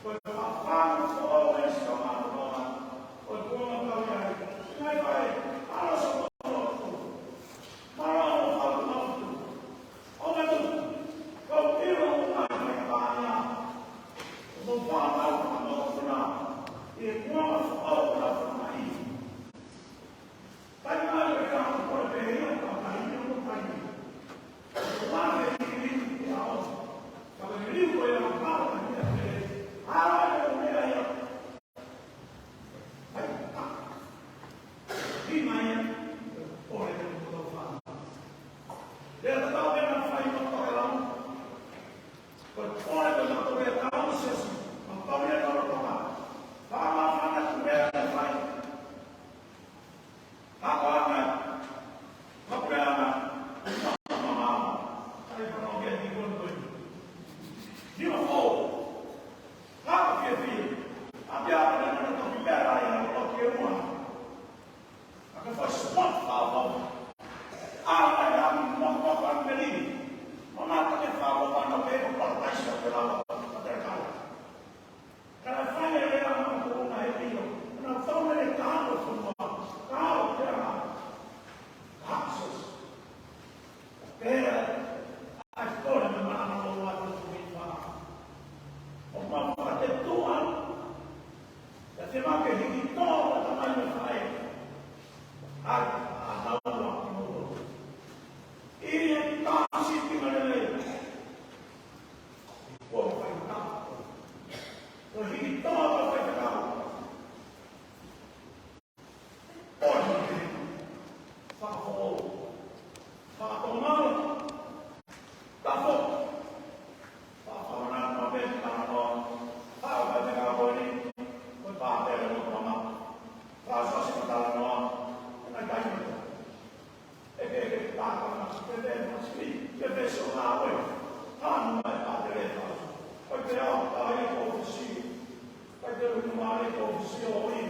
Ko e Nima foʻou. Ka ko fiefia. ʻApiako naʻe nana toki pela ia ʻo loki e ua. Ka ke fai spot fakaʻofoʻofa. ʻAlu mai ʻa e ʻapi mokomoko ʻa e melini. Mamata ke fakaʻofoʻofa ʻana pē ko Palataisi ʻa e lava ʻa e kala. Ka naʻe fai e lea ʻa e Maʻa Moʻunga he ʻilo. Naʻa nau fai e lea ka hano fonua. Ka hano pea na. Access. Pea, ʻa e kole me mana na lo wa to ko i fa. ʻO ma fa te tua. Ka te ma ke hiki tō ka ta mai me fai. ʻAi, ʻa taua ki mo. ʻI he tasi ki ma lelei. Ko fai ta. Ko hiki tō ka fai ta. Poni, fakafoʻou, fakatomala, tafo, fakafanau maʻu pē talanoa, fakafaifekau ko eni, ko e pātele mo tama, fakasosi mo talanoa, ʻe ngai kai mo. ʻE ke ke tākanga, ke ke masini, ke ke so ngāue, hanu mai pātele fakasosi. Ko e pea o tā ia ko fisi, ko e te ui mare ko fisi o i.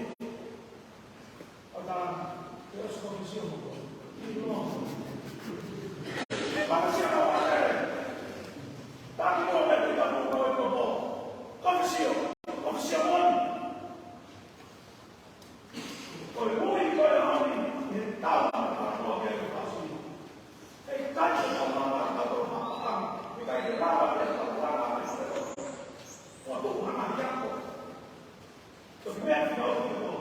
Ko e meʻa ki tau ki tau.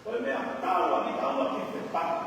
Ko e meʻa tau ki tau ki te paki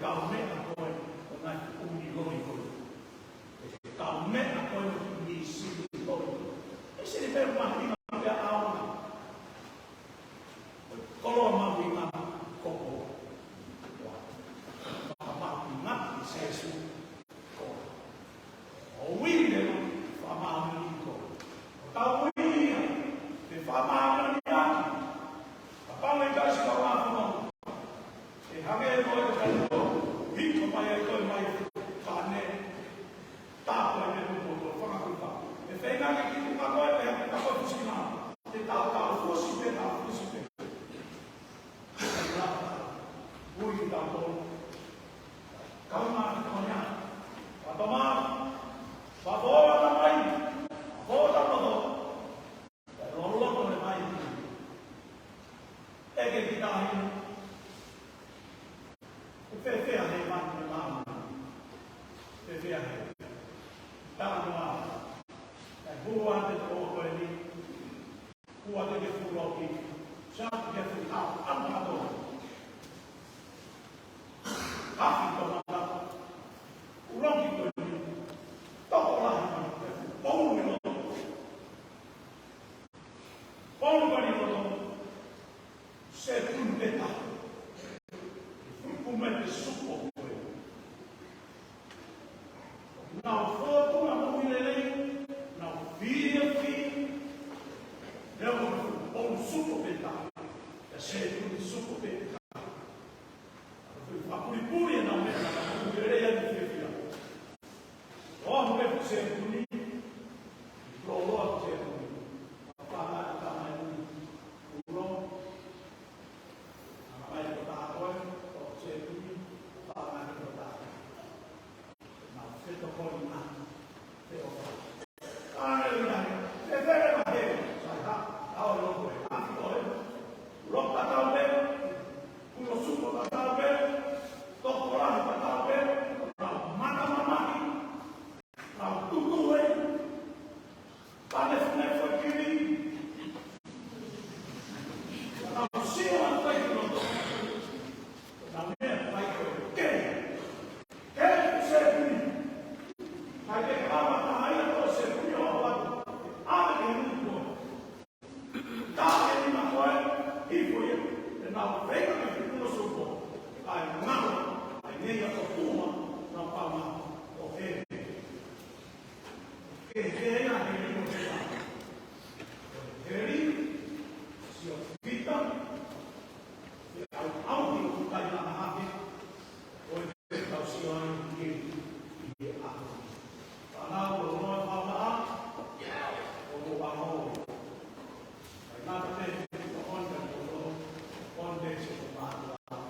kaumeʻa ko ē ʻo e ngaahi ʻū loi ko ē. Ke kaumeʻa ko ē ʻo e ngaahi sili loi. E sili pē mahuʻinga pē ʻaonga. Koloa mahuʻinga ko koe. Fakamahuʻingaʻi ʻe Sīsū koe. ʻO ui leva, fakamāʻoniʻoni koe. ʻO tau ui ia, ke fakamāʻoniʻoniʻaki. Kapau ʻe ʻikai siʻi kaungā fononga, ʻe hangē ko e kakai ko ē, hiko mai ai ko ē mai, ka ne tā ko ē ne kupu ko e fanga kupu. ʻE feinga ke kiʻi kupu ko ē, ʻe hangē ka ko e fusi kina. Te tau tau fusi pē, tau fusi pē. Ui kitautolu. Kaungā ki Tokonia. Fakamāʻoniʻoni. Fakafofonga mai. Fakafofonga loto. Loloto le mai. ʻEke ki tahi. Fēfē he manu e manu. Fēfē he. Talanoa. ʻE hua te tō ko eni. Hua te ke fuloki. Sa ke fuloki. Ano ano. Hafi tō mata. Fuloki ko eni. Tokolahi manu. Poulu ʻi loto. Poulu ko eni ʻi loto. Sēpuni pē taha. Fuku mai pē supo ko ē. Nau fōtunga moʻui lelei, nau fiefia. Leo ko e fuku poulu supo pē taha. ʻIo sēpuni supo pē taha. Fakapulipuli ʻenau meʻa, nau moʻui lelei ʻo fiefia. ʻO aʻu ki he sēpuni, loloa sēpuni. Papa na ka mai ni, ulo. Ana mai ko tā ko ē, ʻo sēpuni, papa na ko tā. Nau fetokoniʻaki, feʻofaʻaki. Haleluia. Fēfē le mahe, sai ha, tau lo ko e, afi ko ē. Lo ka tau pē, kulo suko ka tau pē, tokolahi ka tau pē, nau matamamahi, nau tutuʻi, panefunefua kivi, nau sio atu ai ki loto, nau meʻa mai ko ē, ke, ke sēpuni. Kai ke kama taha ia ko e sēpuni ʻo ʻave atu, ʻave ki he nui ko ē. Taʻe ni ma koe, hifo ia, ʻe nau feinga ke hifo no supo, ʻai ngalo, ʻai nei a ko tuma, nau pama, ʻo he. Ke he ia he ni mo te a. Heli, sio pita, ʻe au au ni o kutai na mahake, ʻo e Tau sio ai ki he ʻaho. Fānau, ʻoku ʻi ai e fānau, ʻoku ʻi ai e fānau. Kae ngata pē, ʻoku ʻi ai e fānau, ʻoku ʻi ai e fānau,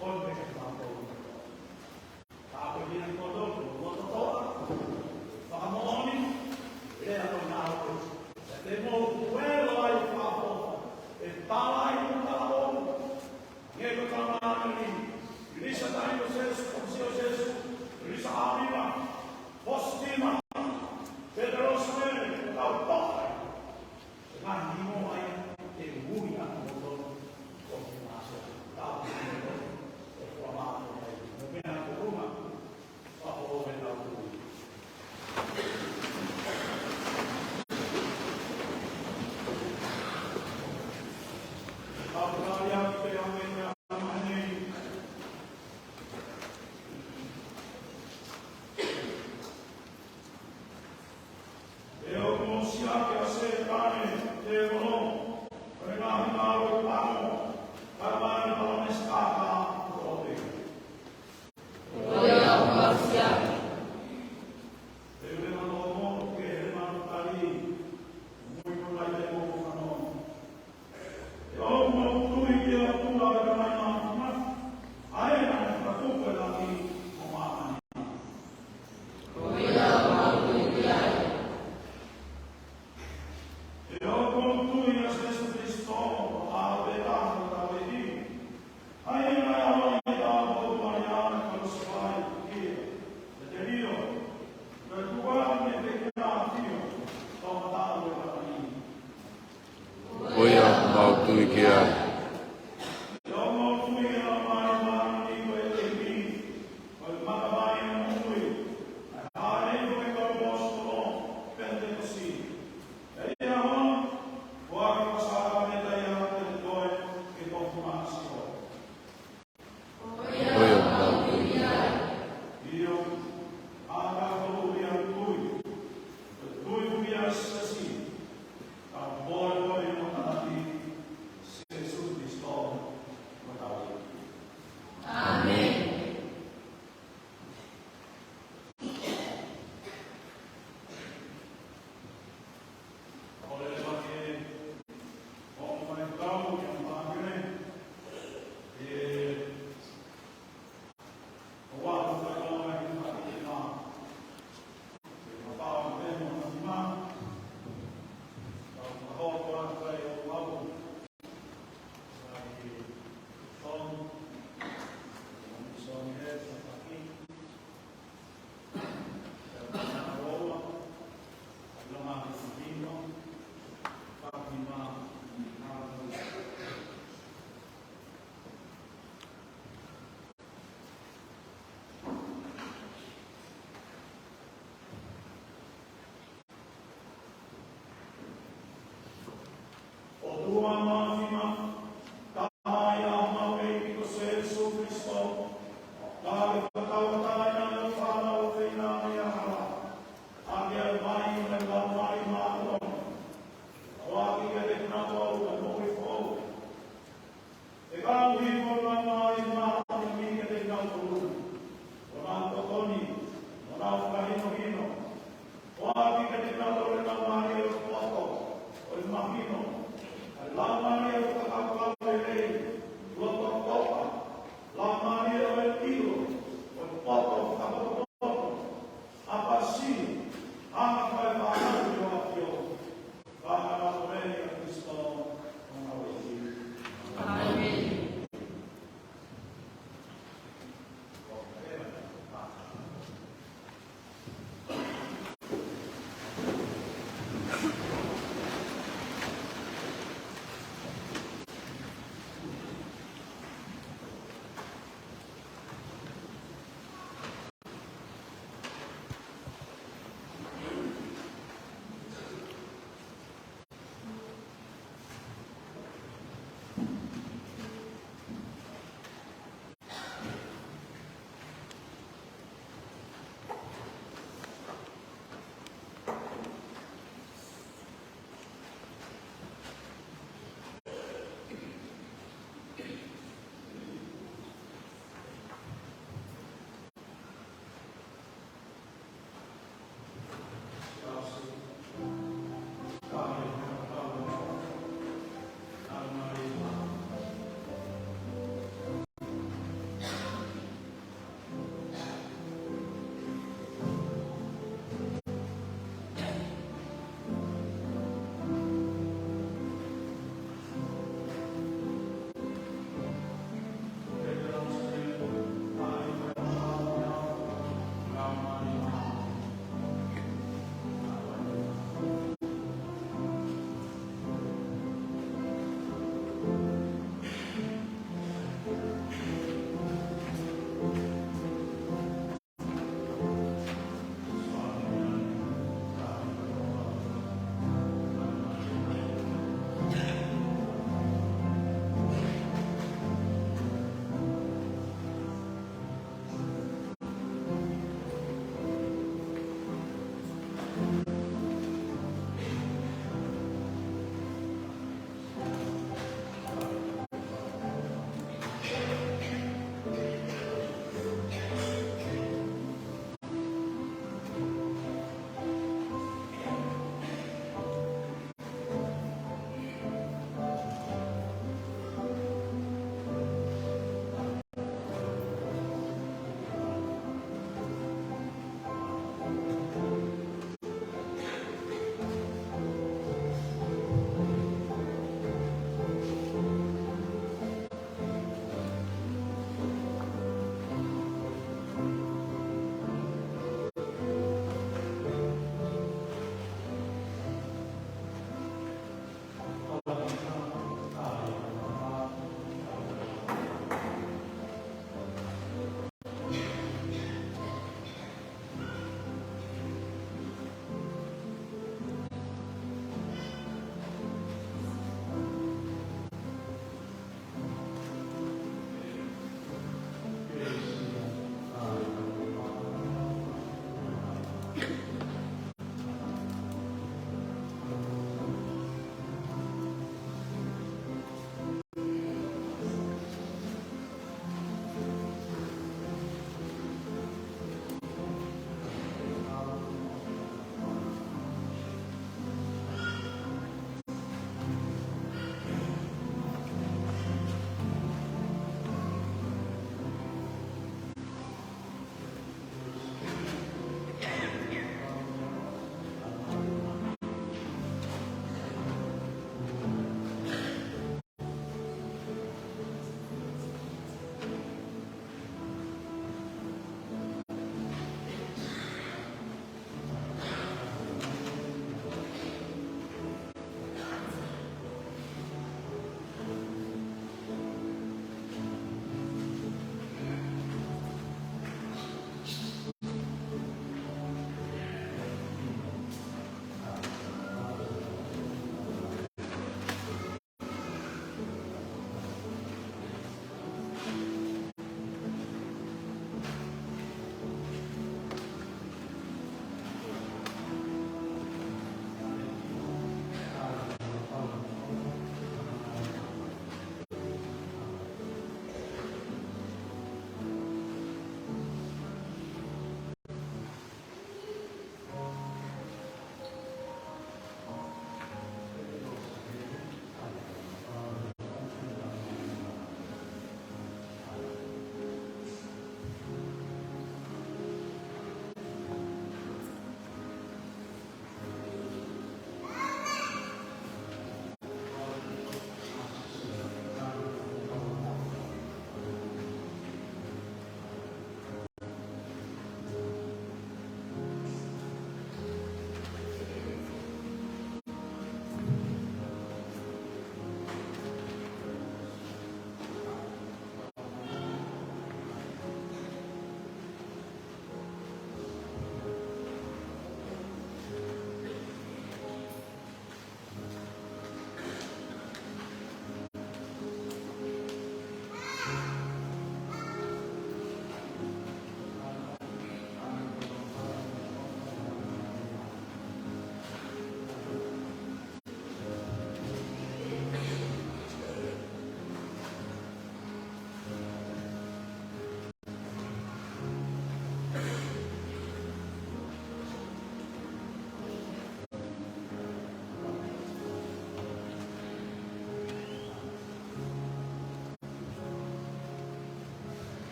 ʻoku ʻi ai e fānau. Ka ko e meʻa ko ē, ʻoku ʻi ai e fānau, ʻoku ʻi ai e fānau. Fakamoʻoni, lea ko ē naʻa ku. Te mou uelo ai fakafofonga. ʻE tala ai mo tala ʻo. Nge ko tala māmani. Lisa Taino Sesu, Komisio Sesu. Lisa Amima. Positima. Pedro Smith. Kau toka. Ngaahi hingoa ia. Te ui atu mo tonu. Ko te māsea. Tau. Te kua mātou ai. Mo mea ko uma. Ko ia ʻoku mau tui ki ai.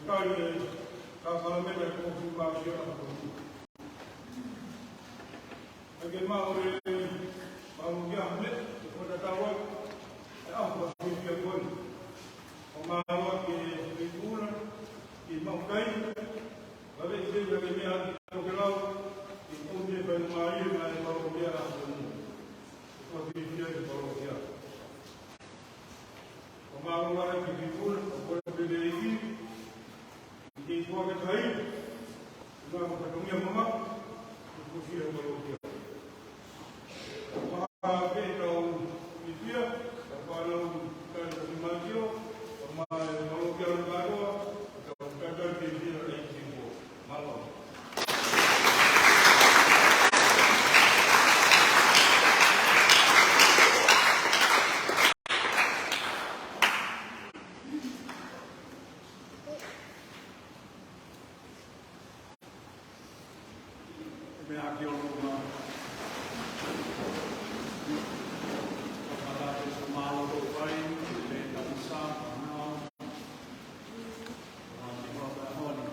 kai e sākalamēniti kuo fuʻu mā ki he ʻaho ko eni. ʻAi ke maʻu e mālō ki he ʻaho ni, ʻo tatau ai e ʻaho fiefia ko eni. ʻO mālō ki he Feiʻula, ki he maʻu kai, ʻa e veʻe ʻi he meʻa ʻoku ke lau, ki he ʻoku ne fai mai e mālō ki he ʻaho ni. Ko e fiefia ki he mālō ki he ʻaho. ʻO mālō lahi ki he Feiʻula, ʻo kole pē ki he ʻEiki, ke ʻi ai ha taha, ʻi ai ha fatongia mamaʻo, ʻo fiefia he mālō ki he ʻaho. ʻO maha pē tau fiefia, ʻa e fānau kai ko Simasio, ʻo maha e mālō ki he ʻaho kātoa, ʻo tau tatau fiefia e ʻEiki ko. Mālō. Meʻa ki o luma. Mālō ko pai, me tamisa, mālō. Mālō ki he ʻaho ni.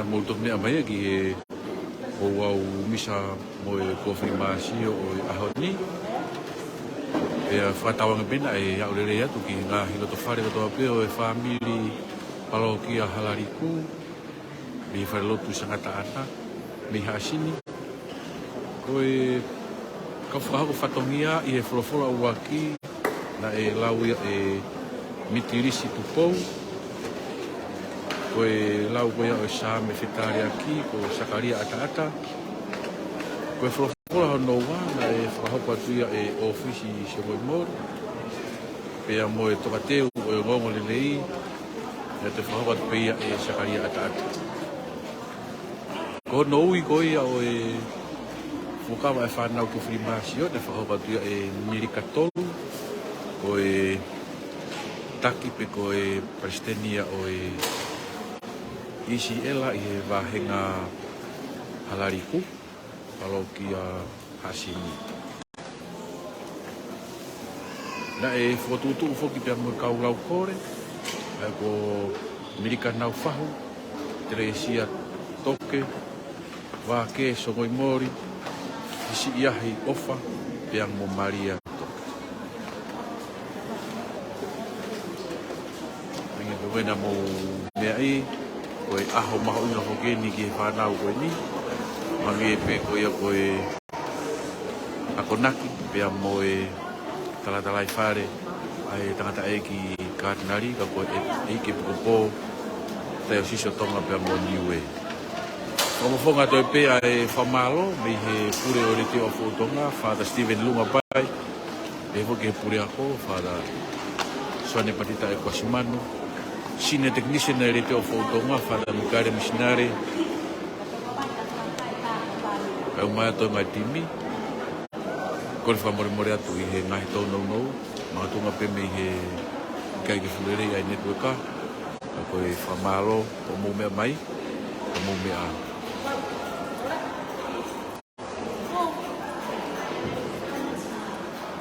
Mou toki meʻa mai ki he ouau misa mo e kōfili māsio ʻo e ʻaho ni. Pea fakatauange pē naʻe aʻu lelei atu ki he ngaahi loto fale kotoa pē ʻo e fāmili palokia Halaliku, mei he falelotu Sangataʻana, mei Haʻasini. Ko e kau fakahoko fatongia ʻi he folofola ʻuluaki, naʻe lau ia ʻe Mitilisi Tupou. Ko e lau ko ia ʻo e Saame fetaliaki ko Sakalia ʻAtaʻata. Ko e folofola hono ua, naʻe fakahoko atu ia ʻe ʻŌfisi Siʻomoʻimole, pea mo e tokateu ʻo e ongoongolelei, naʻe toe fakahoko atu pē ia ʻe Sakalia ʻAtaʻata. Ko hono ui ko ia ʻo e fuakava ʻa e fānau kōfili māsio, naʻe fakahoko atu ia ʻe Milika Tolu, ko e taki pe ko e palesiteni ia ʻo e ECL ʻi he vāhenga Halaliku, palokia Haʻasini. Naʻe fokotuʻutuʻu foki pea mo e kau lau kole, ʻa ia ko Milika Naufahu, Telesia Toke, Vākē Songoimoli, Hisiʻiahi ʻOfa, pea mo Malia Toke. Hangē pē ko ena mou meaʻi, ko e ʻaho mahuʻinga foki eni ki he fānau ko eni. Hangē pē ko ia ko e akonaki pea mo e talatalaifale ʻa e tangataʻeiki Katinali, ka ko e ʻEiki Epikopō Taiosisi ʻo Tonga pea mo Niue. Fakafofonga atu pē ʻa e fakamālō mei he pule ʻo e Letiō ʻo Foʻou Tonga, Father Stephen Lungapai, pehē foki ki he pule ako, Father Soane Patita ʻEkuasimanu, Senior Technician ʻa e Letiō ʻo Foʻou Tonga, Father Mikaele Misinale, kae ʻumaʻā ʻa e ngaahi timi. Kole fakamolemole atu ʻi he ngaahi tōnounou, makatuʻunga pē mei he ʻikai ke fuʻu lelei ʻa e netiueka, ka ko e fakamālō hoʻomou meʻa mai, hoʻomou meʻa